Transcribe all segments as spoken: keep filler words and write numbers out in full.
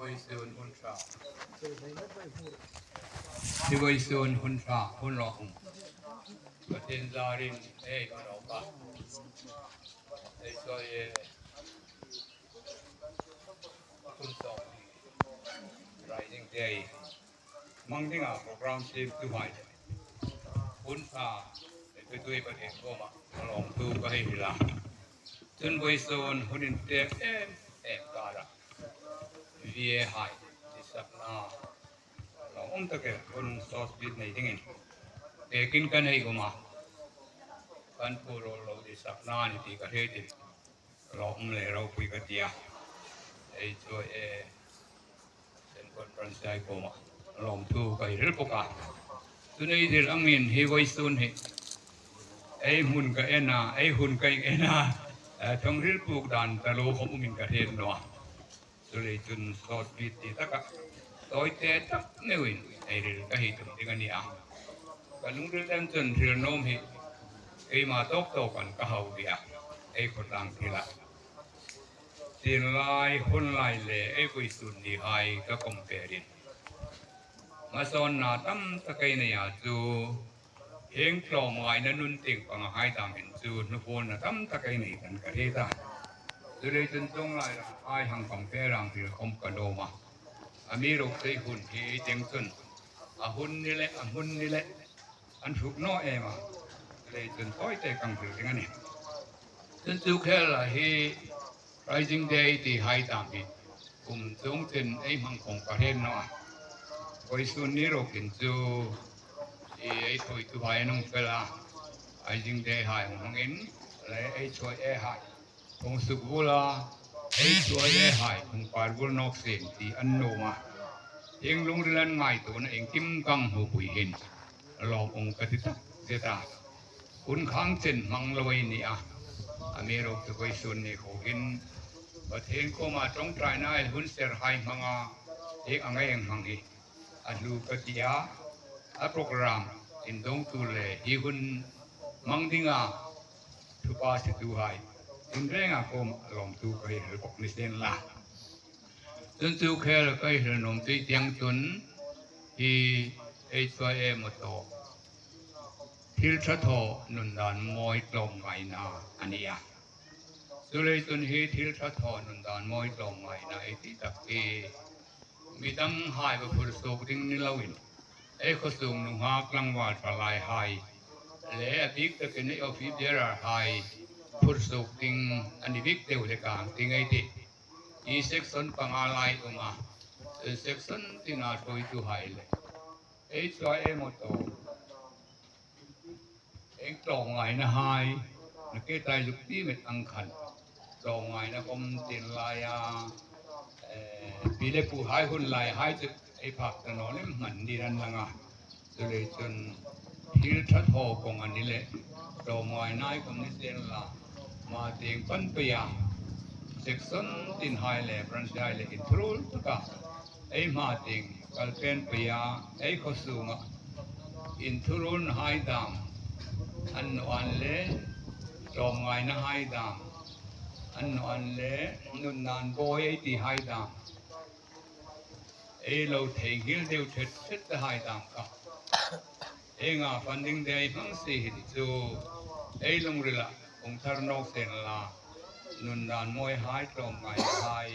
Vawisun hun ṭha. Hi vawisun hun ṭha, hun lawmum. Pathien zarin ei hun lawm a. Ei sawi e. Hun sawm. Rising Day. Hmang dinga program siemtuhai. Hun ṭha. Ei petu ei Pathien kuoma lawmthu ka hei hril a. Chun vawisun hun intek em em kara. Viehai, disakna. Lawmum takin hun sawt bit nei dingin. Tekin kan hei um a. Kan pu ruol lo disakna ni ti ka hriet in. Lawmum le ropui ka ti a. Ei chu e. Sen Conference hai kuoma lawmthu ka hei hril bawk a. Chun ei hril angin hi vawisun hi. Ei hmun ka en a, ei hun ka en a. Eh, thawng hril puk dan ta lo khawm umin ka hriet naw a. Chuleiin chun sawt bit ti taka tawite tak meuin ei hril ka hei tum ding a nih a. Ka lungril dan chun hril nuom hi keima tawk tawk an ka hau bik a, ei khawtlang thila. Tienlai, hunlai le ei vawisun nihai ka compare in. Hmasawnna tam tak ei nei a chu, hieng tlawmngaina nun tieng panga hai dam hin chu hnufuolna tam tak ei nei kan ka hriet a. Chuleiin chun chuong lai ram hai hang compare ang hril khawm ka nuom a. Amiruokchu hun hi tieng chun a hun ni le, a hmun ni le, an hruk naw em a. Chuleiin chun tawite kan hril ding a nih. Chun chu khela hi Rising Day ti hai dam hi kum chuong chun ei hmang khawm ka hriet naw a. Vawisun ni ruokin chu ei thawitu hai an hung fel a. Rising Day hai hmangin le ei sawi e hai. Hung suk vul a, ei sawi e hai, hung par vul nawk sien ti an nuom a. Hieng lungril an ngaituona iengkim ka hmupui hin lawmum ka ti takzet a. Hun khang chen hmang lo ei ni a. Amiruokchu vawisun ni khawm hin Pathien kuoma ṭawngṭaina ei hun ser hai hmanga, hieng ang ei hmang hi a hlu ka ti a, a program indongtu le hi hun hmang dinga thu pa sietuhai in renga kuoma lawmthu ka hei hril bawk ni sien la. Chun chu khela ka hei hril nuom chu tieng chun hi H Y A motto, thil ṭha thaw nun dan mawi tlawmngaina a ni a. Chuleiin chun hi thil ṭha thaw nun dan mawi tlawmngaina ei ti tak hi mi danghai va phur suok ding ni loin, ei khawsung nunghak tlangval ṭhalaihai le a bik takin ei office bearer hai phur suok ding a ni bik deu le kang ding ei tih. Hi section panga lai um a, section tina ṭhuoituhai le H Y A motto, ei tlawmngaina hai, na ke tai zuk ti met ang khan tlawmngaina khawm tienlaia, eh, pi le pu hai hun lai hai chu ei phak ta naw lem hman dingin an lang a. Chuleiin chun thil ṭha thaw kawng a ni le tlawmngaina ei khawm ni sien la, hma tieng pan peia section tin hai le branch hai le inthuruol taka ei hma tieng kal pen peia ei khawsunga inthuruolna hai dam an naw an le, tlawmngaina hai dam an naw an le, nun dan mawi ei ti hai dam, ei lo theinghil deu ṭhet ṭhet ta hai dam kha, ei nga funding dei hmang si hin chu ei lungrila hung thar nawk sien la, nun dan mawi hai, tlawmngaina hai,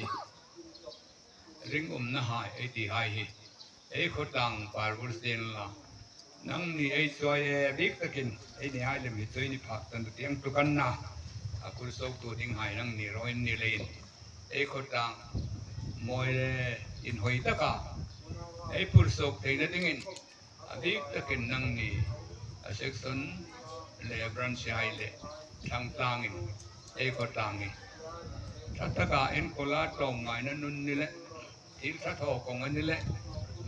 ringumna hai ei ti hai hi ei khawtlang par vul sien la. Nangni H Y A bik takin ei ni hai lem hi chu ei ni phak ta naw tieng tu kan na, a phur suoktu dinghai nangni ruok in ni leiin, ei khawtlang mawi le inhawi taka ei phur suok theina dingin a bik takin nangni a section le branch hai le thlang tlangin ei khawtlang hi ṭha taka enkawl a, tlawmngaina nun ni le, thil ṭha thaw kawng a ni le,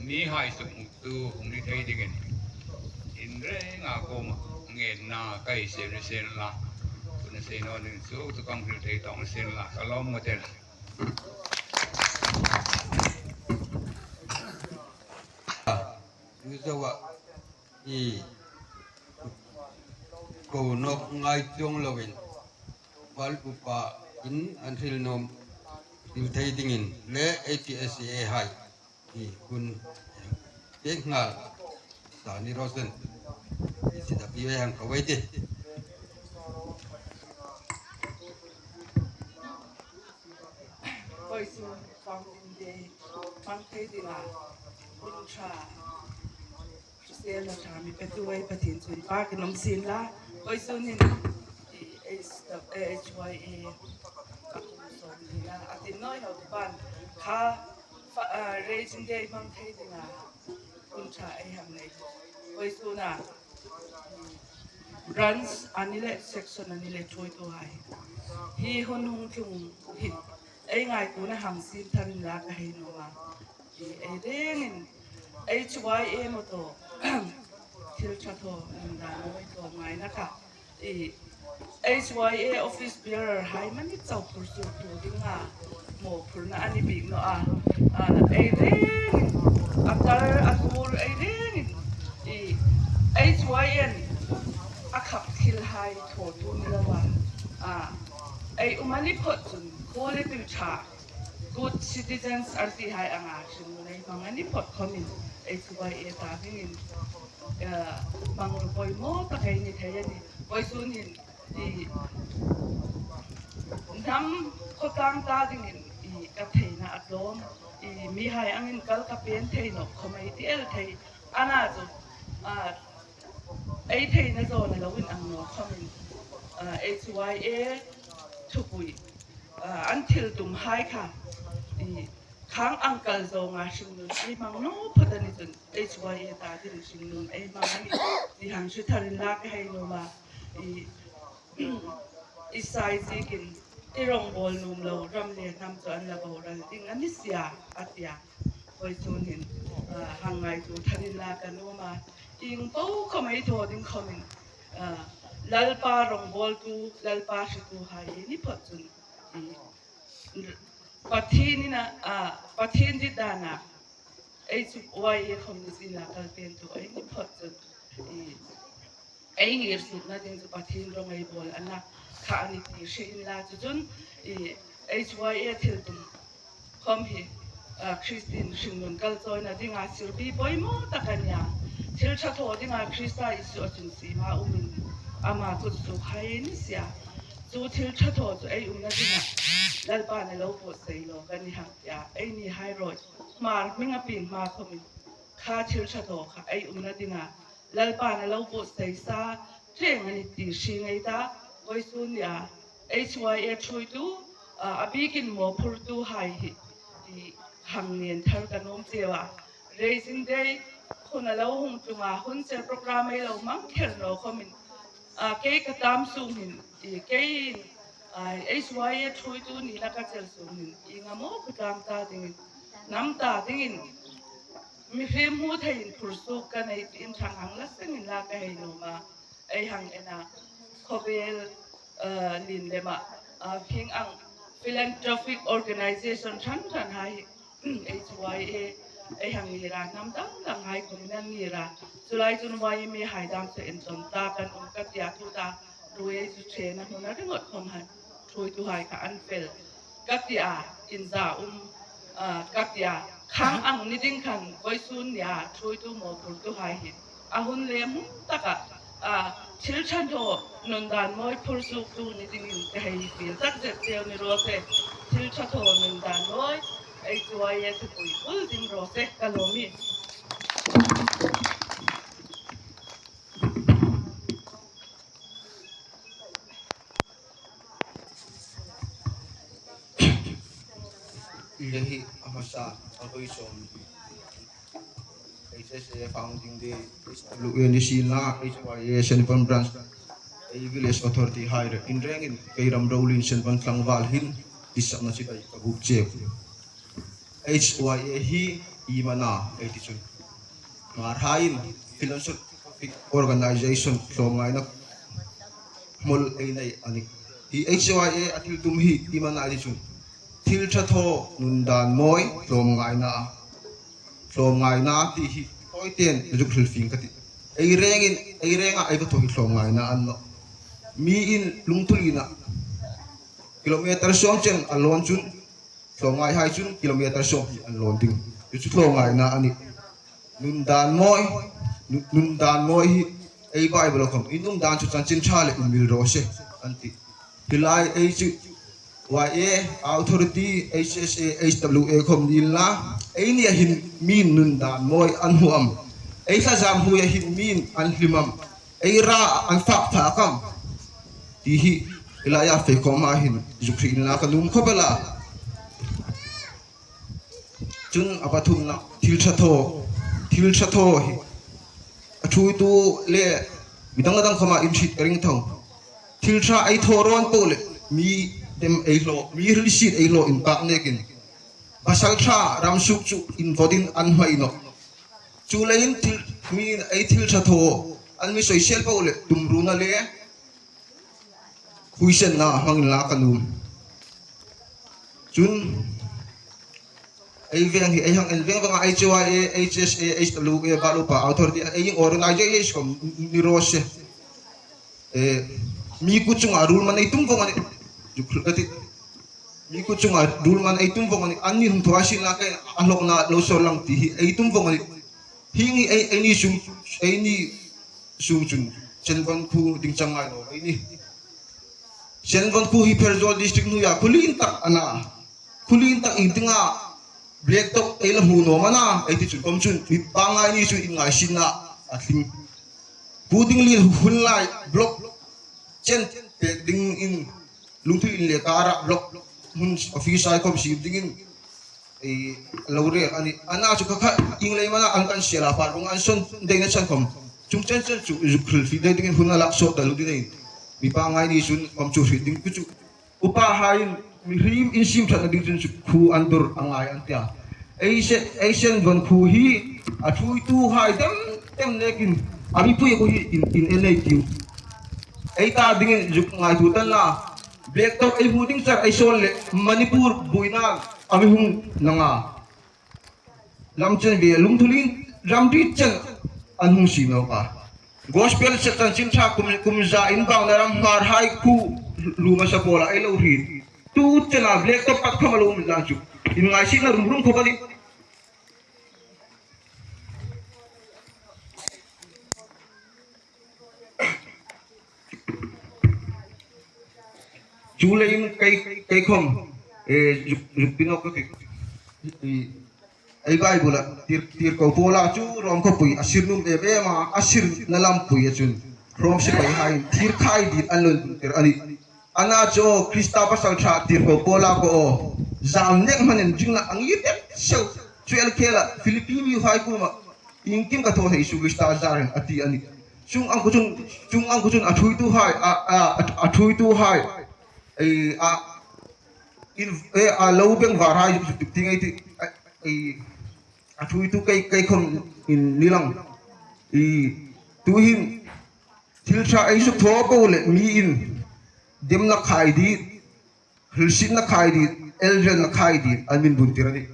mihai sukmutu hung ni thei dingin in renga kuoma ngenna ka hei siem ni sien la. Tuna sei naw ding chu tu kan hril thei tawk ni sien la, ka lawm ngawt el. Mizoa i ko nawk ngai chuong loin, Val upa in an hril nuom Thil thei dingin le A P S A hai hi hun pek nghal ta ni raw se. Ei C W A hang ko ei tih. Vawisun Founding Day hmang thei dinga hun ṭha hriselna ṭha mi petu ei Pathien chu inpakin um sien la. Vawisun hin i H Y A a kum sawm ni la, a tin nawi ho pan kha fa-, ah, Raising Day hmang thei dinga hun ṭha ei hang nei. Vawisuna branch a ni le section a ni le ṭhuoituhai hi hun hung tlung hi ei ngaituona hang siem tharin la ka hei nuom a. I ei rengin H Y A motto, thil ṭha thaw nun dan mawi tlawmngaina kha i H Y A office bearer hai mani chau phur suk tu dinga mawphurna a ni bik naw a. A, ei rengin a tar a tur ei rengin i H Y A a khap thil hai thawtu ni lo a. A, ei um a ni phawt chun quality ṭha, good citizens a ti hai anga hringnun ei hmang a ni phawt khomin H Y A ta dingin, eh, hmangruo poimaw tak ei ni thei a nih. Vawisun hin i hnam khawtlang ta dingin i ka theina a tlawm, i mihai angin kal ka pên thei nawk khawm ei ti el thei. Ana chu, a, ei theina zawna lo inang naw khomin, a, H Y A thupui, a, an thil tum hai kha i khang ang kal zawnga hringnun ei hmang naw phawt a ni chun H Y A ta dingin hringnun ei hmang a nih ti hang hre tharin la ka hei nuom a. I, i sai zikin i rawngbawl nuom lo ram le hnam chu an la boral ding a ni si a, a ti a. Vawisun hin, ah, hang ngaituo tharin la ka nuom a. Ieng po khawm ei thaw ding khomin, ah, Lalpa rawngbawltu, Lalpa hretuhai ei ni phawt chun, i, Pathienin a, a, Pathien dit dana, ei chu Y A khawm ni sien la kal pên tu ei ni phawt chun, i, ei ngir sukna ding chu Pathien rawng ei bawl a na kha a ni ti hre inla chu chun, i, H Y A thil tum khawm hi, a, Kristien hringnun kal chawina dinga sirpi poimaw tak a nia. Thil ṭha thaw dinga Krista Isu a chun sima umin ama kut suk hai ei ni si a. Chu thil ṭha thaw chu ei umna dinga Lalpan a lo buotsai lo ka ni hang tia ei ni hai rawi. Hmar hminga pieng hma khomin kha thil ṭha thaw kha ei umna dinga Lalpan a lo buotsai sa ṭheng a ni ti hre ngei ta. Vawisun nia H Y A ṭhuoitu, a, a bikin mawphurtuhai hi, i, hang nen thar ka nuom cheu a. Raising Day hun a lo hung tlunga hun ser program ei lo hmang kher naw khomin, a, kei ka tam sung hin, i, keiin, a, H Y A ṭhuoitu nina ka chel sung hin, ieng am khawtlang ta dingin, hnam ta dingin, mihriem hmu theiin phur suk ka nei tiin ṭhang hang la sengin la ka hei nuom a. Ei hang en a, khawvel, eh, lien lema, eh, hieng ang philanthropic organization ṭhan ṭhan hai, H Y A, ei hang ngir a, hnam dang dang hai khawmin an ngir a. Chu lai chun Y M A hai dam chu entawn ta kan um ka tia thu ta, ruoi chu ṭhena hmuna ringawt khawm han ṭhuoituhai kha an fel ka tia, inza um, ah, ka tia, khang ang ni ding khan vawisun nia ṭhuoitu mawphurtuhai hi a hun le hmun taka, ah, thil ṭha thaw nun dan mawi phur suktu ni dingin ka hei fiel takzet cheu ni raw se. Thil ṭha thaw nun dan mawi H Y A thupui bul ding raw se ka lawm a. Hi hi a hmasa a vawi sawm. H S A founding day, H W A ni sien la, H Y A Senapon branch, ei village authority hai rengin, kei Ramrolien Senapon tlangval hin, ditsakna chibai ka buk cheu. H Y A hi iem a na ei ti chun, Hmar haiin philanthropic organization tlawmngaina hmawl ei nei a nih. Hi H Y A a thil tum hi iem a na ei ti chun, thil ṭha thaw nun dan mawi tlawmngaina, tlawmngaina ti hi tawiten zuk hril fing ka tih. Ei rengin, ei renga ei va thaw hi tlawmngaina a ni nawh. Miin lungthulina kilometer sawm chen a lawn chun Tlawmngaihai chun kilometer sawmhni an lawn ding. Chu chu tlawmngaina a nih. Nun dan mawi, nun, nun dan mawi hi ei Bible-a khawm, in um dan chu chanchin ṭha le inmil raw se, an ti. Hi lai ei chu Y A, Authority, H S A, H W A khawm ni inla, eini a hin mi'n nun dan mawi an hmu am? Ei thlazam hnuoia hin mi'n an hlim am? Ei ra an fak fak am? Ti hi hi laia fe khawma hin zuk hril inla ka nuom khawp el a. Chun a pathumna, thil ṭha thaw, thil ṭha thaw hi a ṭhuoitu le midang dang khawma inhriet ka ring tho. Thil ṭha ei thaw rawn po le mi dem ei hlaw, mi hrilsiet ei hlaw inpak nekin, pasalṭha ram suk chu invawtin an hmai nawh. Chuleiin thil, mi'n ei thil ṭha thaw an mi soisel po le tumruna le huoisenna hmang inla ka nuom. Chun ei veng hi ei hang en veng veng a, H Y A, H S A, H W A, Balupa Authority, ei organization khawm ni raw se. Eh, mi kut chunga ruolman ei tum vong a nih. Zuk hril ka tih. Mi kut chunga ruolman ei tum vong a nih. Anni hung thaw a sin la ka a hlawkna lo sawr lang ti hi ei tum vong a nih. Hieng hi ei, eini sung, eini sung chun Senvon khuo ding chang ngai naw ei nih. Senvon khuo hi Pherzawl district hnuoia khuo lien tak a na. Khuo lien tak iengdinga black top ei la hmu naw am a na, ei ti chun khawm chun mi pangngai ni chu inngaisietna a tling. Pu Dinglien hun lai block chen pek dingin Lungthulien le kara block hmun office-hai khawm siem dingin ei lo rel a nih. A na chu kha kha ieng lei am a na an kan sel a, par bung an sawn deina chang khawm chung chen chen chu zuk hrilfie dai dingin hun a lak sawt ta lo ding ei. Mi pangngai ni chun khawm chu hriet ding kha chu. Upahaiin mihriem insiem ṭhatna ding chun chu khuo an dawr a ngai an tia. Ei Se-, ei Senvon khuo hi a ṭhuoituhai dem dem nekin a mipui khuo hi in, in en ei tiu. Ei ta dingin zuk ngaituo tan la. Black top ei hmu ding char ei sawn le Manipur buoina a mi hung nang a. Lam chen ve Lungthulien ramri chen an hung sie nawk a. Gospel se chanchin ṭha kum, kum za inbangna ram Hmarhai khuo hlu hmasa pawla ei lo hriet. Tu chena black top tak khawm a lo um dan chu inngaisietna rum rum khawp a nih. Chuleiin kei, kei khawm, eh, zuk, zuk ti nawk ka ti. I, ei Bible-a, tir, tirko Paula chu Rom khawpui a sir nuom em em a, a sirna lampuia chun Rom sipaihai thir khai dit an lo tir a nih. A na chu Krista pasalṭha tirko Paula kha aw, zan nek hmanin ringna a ngir em seu. Chu el khela Philippi mihai kuoma, iengkim ka thaw thei Isu Krista zarin a ti a nih. Chuong ang kha chun, chuong ang kha chun a ṭhuoituhai, a, a, a, a ṭhuoituhai, ei, a, in, e, a lo beng varhai zuk zuk ti ngei ti, a, ei, a ṭhuoitu kei, kei khawm in ni lang. I, tuhin thil ṭha ei suk thaw po le mi'n demna khai dit, hrilsietna khai dit, elrelna khai dit an min bun tir a nih.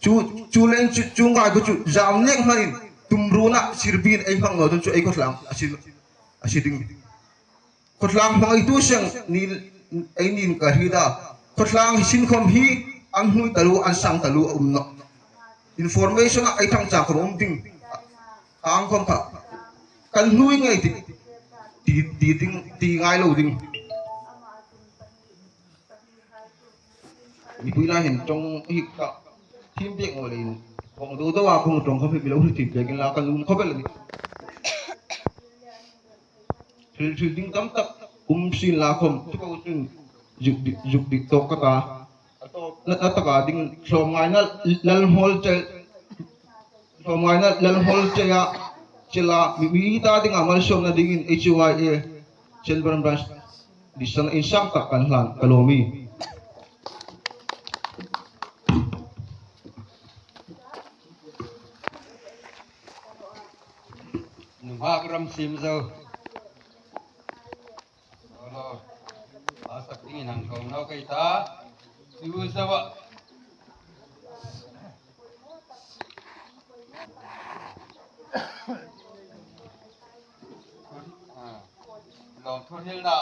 Chu, chuleiin chu, chuong ang kha chu zan nek hmanin tumruna sirbin ei hmang naw chun chu ei khawtlang a sie, a sie ding. Khawtlang hmangaitu seng ni, ei niin ka hriet a. Khawtlang sin khawm hi an hnuoi taluo, an sang taluo a um nawh. Information-a ei ṭhang chang khawm a um ding. A ang khawm kha kan hnuoi ngei ti, ti, ti ding, ti ngai lo ding. Mipui lai hin ṭawng hi ka thiem pek naw leiin, kawng do do a kawng ṭawng khawm hi mi lo hril thiem pek inla ka nuom khawp el a nih. Hril, hril ding tam tak um sien la khawm, chu ko chun zuk dik, zuk dik tawk ka ta. A tawpna taka ding hlawmngaina Lalhmawl Chel, hlawmngaina Lalhmawl Chela, mi, mi ta dinga malsawmna dingin H Y A Senvon Branch ditsang insang tak kan hlan ka lawm ie. Nunghak ram siem zo. Olo. A sak dingin hang hlawm naw ka ta. Chu zawa. Ah. Lawmthu hrilna,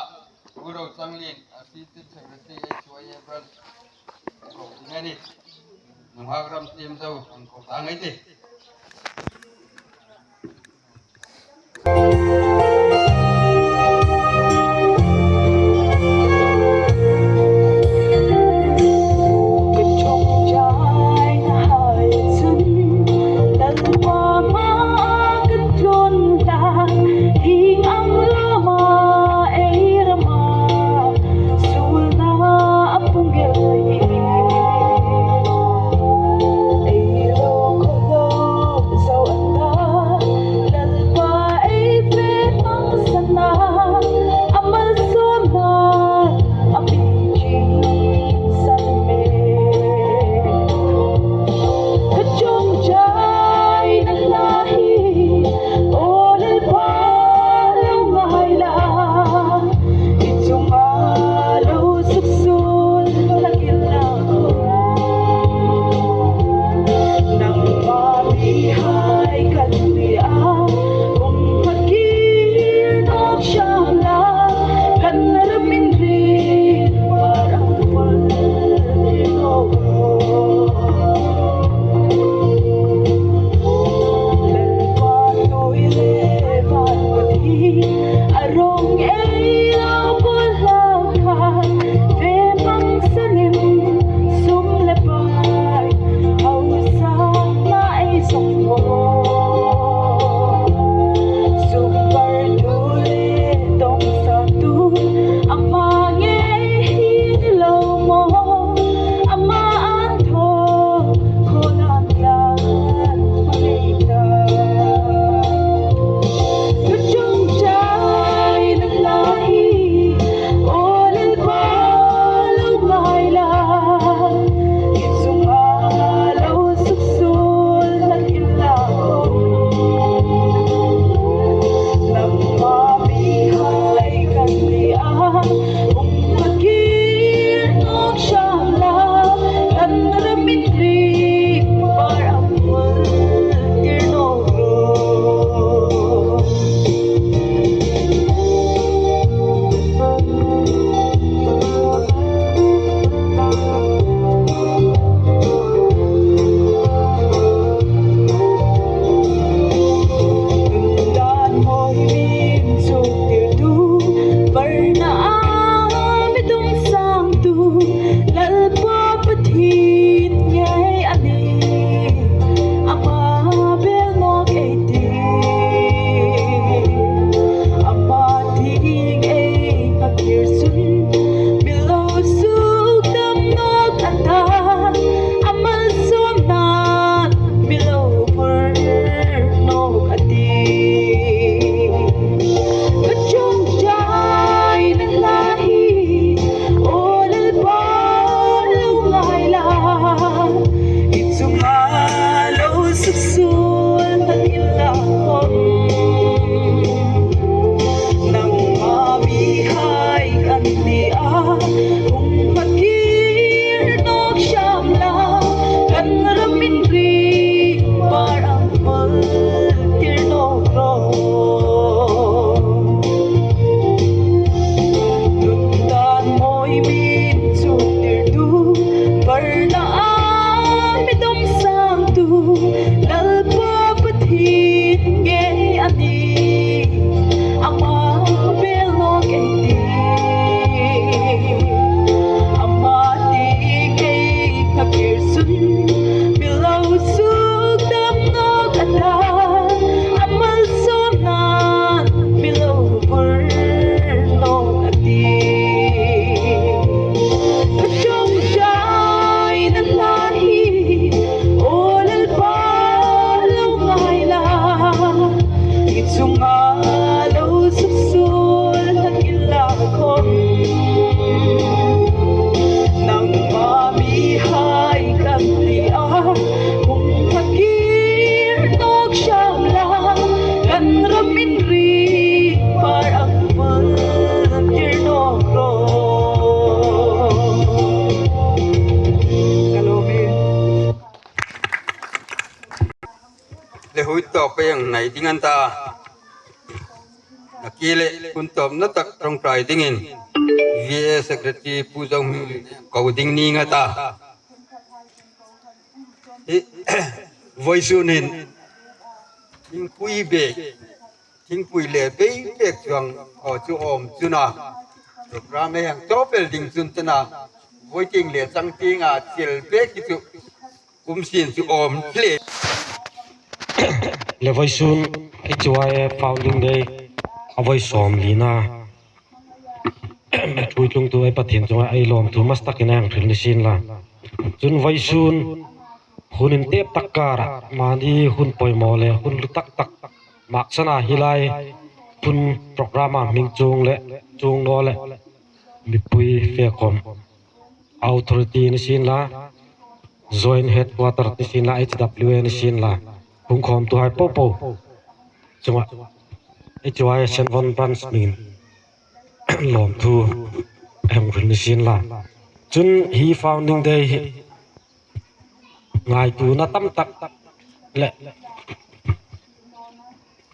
Pu Rochanglien, Assistant Secretary, H Y A Branch. Ngai ni, nunghak ram tiem zo, an ko ta ngai ti. Le hui tawp pei ang nei ding an ta. Nakie le hun tawpna tak ṭawngṭai dingin V A Secretary Pu Zohming ko ding ning a ta. Hi, vawisun hin thingpui bek, thingpui le bei bek chuong aw chu awm chun a, program ei hang tawp el ding chun chun a, vawi tieng le chang tieng a chel bek hi chu kum sien chu awm hle. Le vawisun H Y A founding day a vawi sawmlina, ṭhuoi tlungtu ei Pathien chunga ei lawmthu hmasa takin ei hang hril ni sien la. Chun vawisun hun intep tak kara mani hun poimaw le hun hlu tak tak maksana hi lai hun program-a hming chuong le chuong naw le mipui fe khawm authority ni sien la, joint headquarter ni sien la, H W A ni sien la, hung khawmtuhai popo chunga H Y A Senvon Branch hmingin lawmthu ei hung hril ni sien la. Chun hi founding day hi ngaituona tam tak le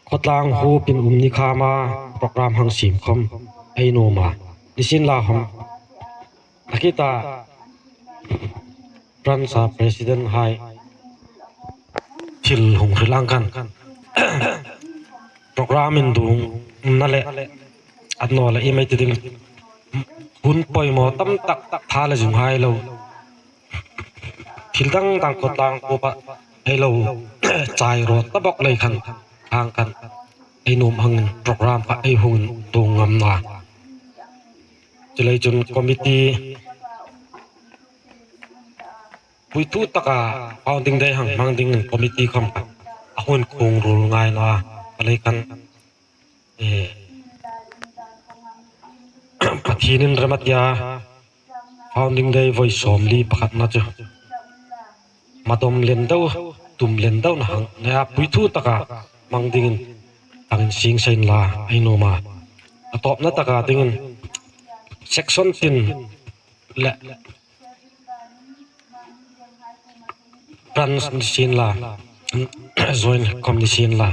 khawtlang hupin um ni khama program hang siem khawm ei nuom a. Ni sien la khawm a khita branch-a president hai thil hung hril ang khan program induongna le a naw le ei mei ti ding hun poimaw tam tak tha le zunghai lo thil dang dang khawtlang kupa ei lo chai rawt ta bawk lei khan hang khan ei nuom hang program kha ei hung tuong ngam naw a. Chuleiin chun committee pui thu taka founding day hang hmang dingin committee khawm kha a hung khung rul ngai naw a. Chuleiin khan eh, Pathienin rem a tia founding day vawi sawmli pakhatna chu madawm len deu, tum len deu na hang nei a, pui thu taka hmang dingin hang insing seng la ei nuom a. A tawpna taka dingin section tin le branch ni sien la, joint khawm ni sien la,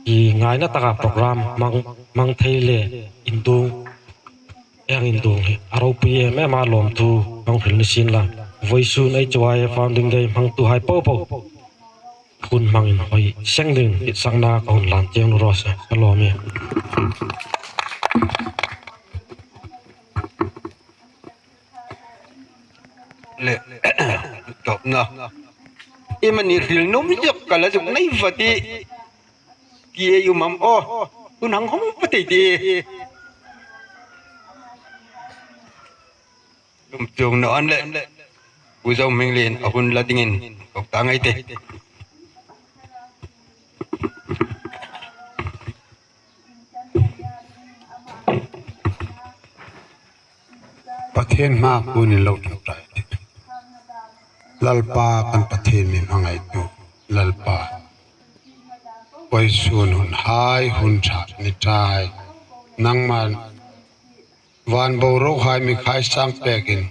hi ngaina taka program hmang, hmang thei le induong, ei hang induong hi a ropui em em a, lawmthu hang hril ni sien la. Vawisun H Y A founding day hmangtuhai popo hun hmangin hoi seng dingin hmasa ka hun lan chieng naw raw se, ka lawm ie. Le tawpna, iemani hril nuom zuk ka la zuk nei va ti ti ei um am aw, hun hang hawng va ti ti. Lawmthu naw an le, Pu Zohminglien a hun la dingin kok ta ngai te. Pathien hma kunin lo ṭawngṭai. Lalpa kan Pathien, mi hmangaitu Lalpa, vawisun hun hai, hun ṭha ni ṭhahai nangman van boruokhai mi khai sang pekin,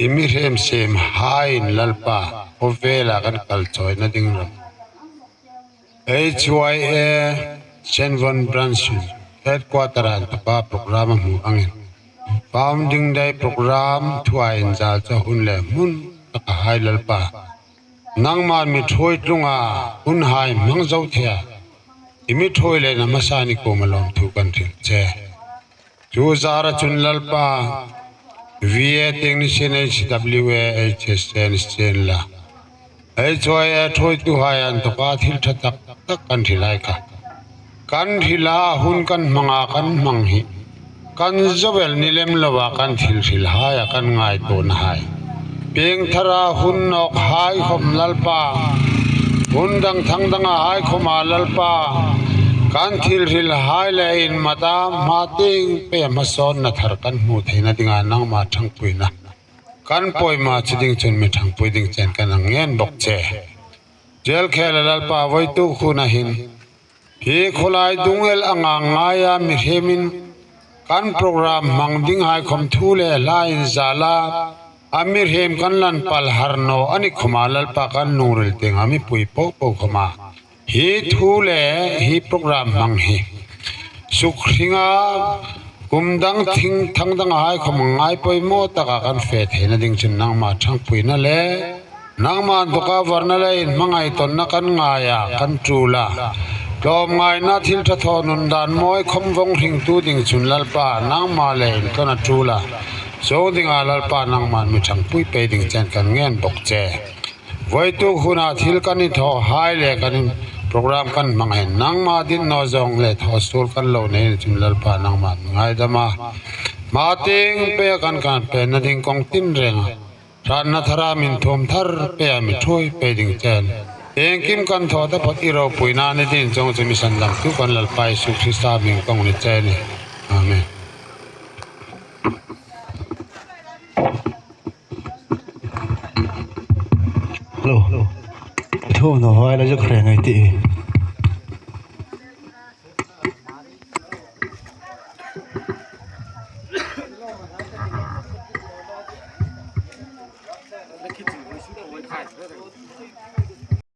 i mihriem siemhaiin Lalpa, khawvela kan kal chawina ding ram H Y A Senvon Branch headquarter-a inthawka program a hmu angin, founding day program thua inzal chu hun le hmun takahai Lalpa, nangman mi ṭhuoi tlunga hunhai hmang zo thei a, i mi ṭhuoi lena hmasan i kuoma lawmthu kan hril che. Chu zara chun Lalpa, V A tieng ni sien, H W A, H S A ni sien la, H Y A ṭhuoituhai inthawka thil ṭha tak tak kan hrilhai kha, kan hrila hun kan hmanga kan hmang hi kan zo el ni lem loa kan thil hrilhaia kan ngaituonahai, piengthara hun nawkhai khawm Lalpa, hun dang thang dangahai khawma Lalpa, kan thil hrilhai le inmata hma tieng pei hmasawnna thar kan hmu theina dinga nangma ṭhangpuina, kan poimaw chi ding chun mi ṭhangpui ding chen kan hang ngen bawk che. Chu el khela Lalpa, vawituk huna hin hi khawlai dung el anga ngaia mihriemin kan program hmang dinghai khawm thu le hla inzala, a mihriem kan lan pal har naw a ni khawma Lalpa, kan lungril tienga mipui popo khawma hi thu le hi program hmang hi suk hringa kum dang thing thang dangahai khawm ngai poimaw taka kan fe theina ding chun nangma ṭhangpuina le Nangma inthawka varna le inhmangaina kan ngai a, kan ṭul a. Tlawmngaina, thil ṭha thaw, nun dan mawi khawm vawng hringtu ding chun Lalpa, nangma le intlawna ṭul a. Chuong dinga Lalpa, nangman mi ṭhangpui pei ding chen kan ngen bawk che. Vawituk huna thil kan inthawhai le kan in program kan hmang hin nangma din naw zawng le thaw suol kan lo nei chun Lalpa, nangman mi ngaidam a. Hma tieng pei kan kan penna ding kawng tin reng a, hratna thara min thuom thar pei a, mi ṭhuoi pei ding chen. Iengkim kan thaw taphawt i ropuina ni ding chuong chu mi sandamtu kan Lalpa Isu Krista hming kawng ni che a nih. Amen. Hello. Thu no hoi la juk reng ai ti.